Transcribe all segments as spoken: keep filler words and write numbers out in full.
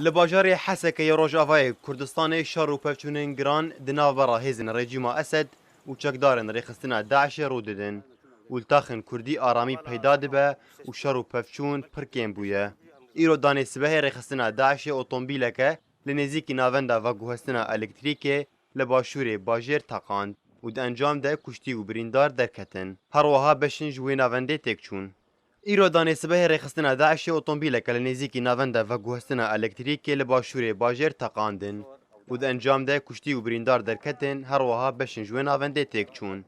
Li bajarê Hesekê yê Rojavayê Kurdistanê şer û pevçûnên giran di navbera hêzên rejîma Esed û çekdarên rêxistina DAIŞê rû didin û li taxên Kurdî aramî peyda dibe û şer û pevçûn pir kêm bûye. Îro danê sibehê rêxistina DAIŞê otomobîleke li nêzîkî navenda veguhestina elektrîkê li başûrê bajêr teqand û di encam de kuştî û birîndar derketin. Her wiha beşên ji wê navendê têk çûn. Îro danê sibehê rêxistina DAIŞê otomobîleke li nêzîkî navenda veguhestina elektrîkê li başûrê bajêr teqandin û di encam de kuştî û birîndar derketin, her wiha beşên ji wê navendê têk çûn.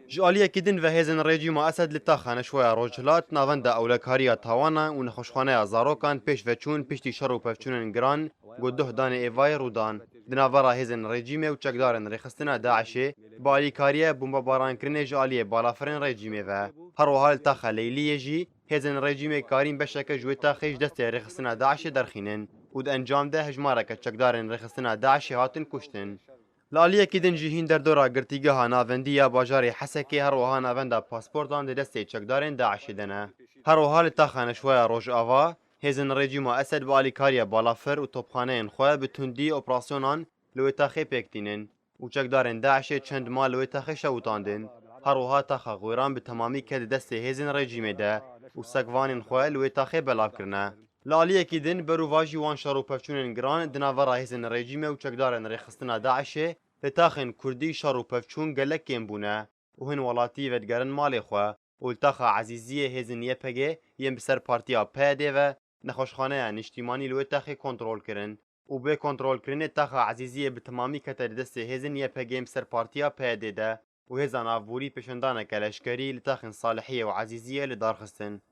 Ji aliyekî din ve hêzên rejîma Esed li taxa Neşweya Rojhilat navenda ewlekariya tawana û nexweşxaneya zarokan pêş ve çûn piştî şer û pevçûnên giran ku duh danê êvayê rû dan di navbera hêzên rejîmê û çekdarên rêxistina DAIŞê bi alîkariya bombebarankirinê ji aliyê balafirên rejîmê ve. Her wiha li taxa Leyliyê jî hêzên rejîmê karîn beşeke ji wê taxê ji destê rêxistina DAIŞê derxînin û di encam de hejmareke çekdarên rêxistina DAIŞê hatin kuştin. Li aliyekî din jî hîn derdora girtîgeha navendî ya bajarê Hesekê her wiha navenda pasportan di destê çekdarên DAIŞê de ne. Her wiha li taxa Neşweya Rojava, hêzên rejîma Esed bi alîkariya balafir û topxaneyên xwe bi tundî operasyonan li wê taxê pêk tînin û çekdarên DAIŞê çend mal li wê taxê şewitandin. Her wiha taxa Xwêran bi temamî ket di destê hêzên rejîmê de û sekvanên xwe li wê taxê belav kirine. Li aliyekî din, berûvajî wan şer û pevçûnên giran di navbera hêzên rejîmê û çekdarên rêxistina DAIŞê li taxên Kurdî şer û pevçûn gelek kêm bûne û hin welatî vedigerin malê xwe û li taxa Ezîziyê hêzên YPG yên bi ser partiya PYDê ve nexweşxaneya niştîmanî li wê taxê kontrol kirin û bê kontrolkirinê taxa Ezîziyê bi temamî kete di destê hêzên YPG yên bi ser partiya PYDê de û hêza navborî pêşendaneke leşkerî li taxên Salihiyê û Ezîziyê li dar xistin.